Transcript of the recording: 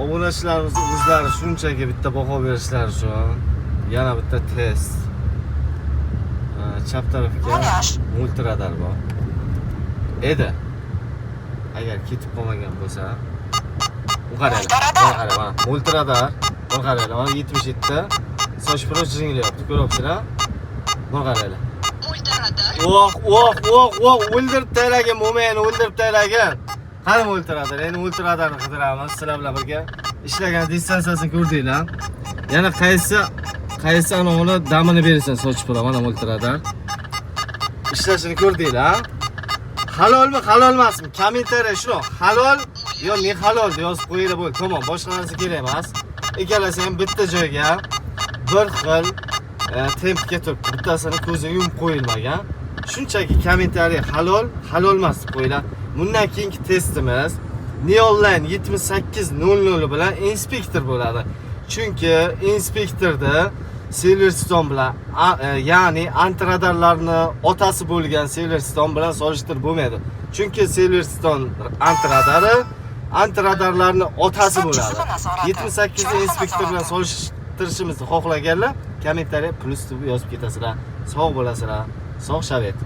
Obunachilarimiz o'zlari shunchaki bitta baho berishlari uchun yana bitta test. Chap tarafga Mulyaj. Multiradar bor edi. Agar ketib qolmagan bo'lsa, u qaranglar. Multiradar. Mana qarang, mana multiradar. Buni qaranglar, mana 77 Soch Pro jiringlayapti, ko'ryapsizlar? Buni qaranglar. Multiradar. Oh, oh, oh, oh, o'ldirib tashlagin, mo'mayni o'ldirib tashlagin. Qani multiradar? Endi multiradarni qidiramiz sizlar bilan birga. Ishlagan distansiyasini ko'rdinglar. Yana qaysi anavini damini bersin Soch Pro, mana multiradar. Ishlashini ko'rdinglar. Halolmi, halol emasmi? Kommentariya shuni halol yo не halol deb yozib qo'yinglar, bo'ldi. Tamom, boshqa narsa kerak emas. Ikkalasi ham bitta joyga bir xil tempga turibdi. Bittasini ko'zi yumib qo'yilmagan. Shunchaki kommentariy halol, halol emas deb qo'yinglar. Bundan keyingi testimiz Neonline 7800 bilan inspektor bo'ladi. Chunki inspektorda Silverstone bilan ya'ni antiradarlarni otasi bo'lgan Silverstone bilan solishtirib bo'lmaydi. Chunki Silverstone antiradari antiradarlarni otasi bo'ladi. 78 ni inspektor bilan solishtirishimizni xohlaganlar kommentariya plyus deb yozib ketasizlar. Sog' bo'lasizlar. Sog' shavet.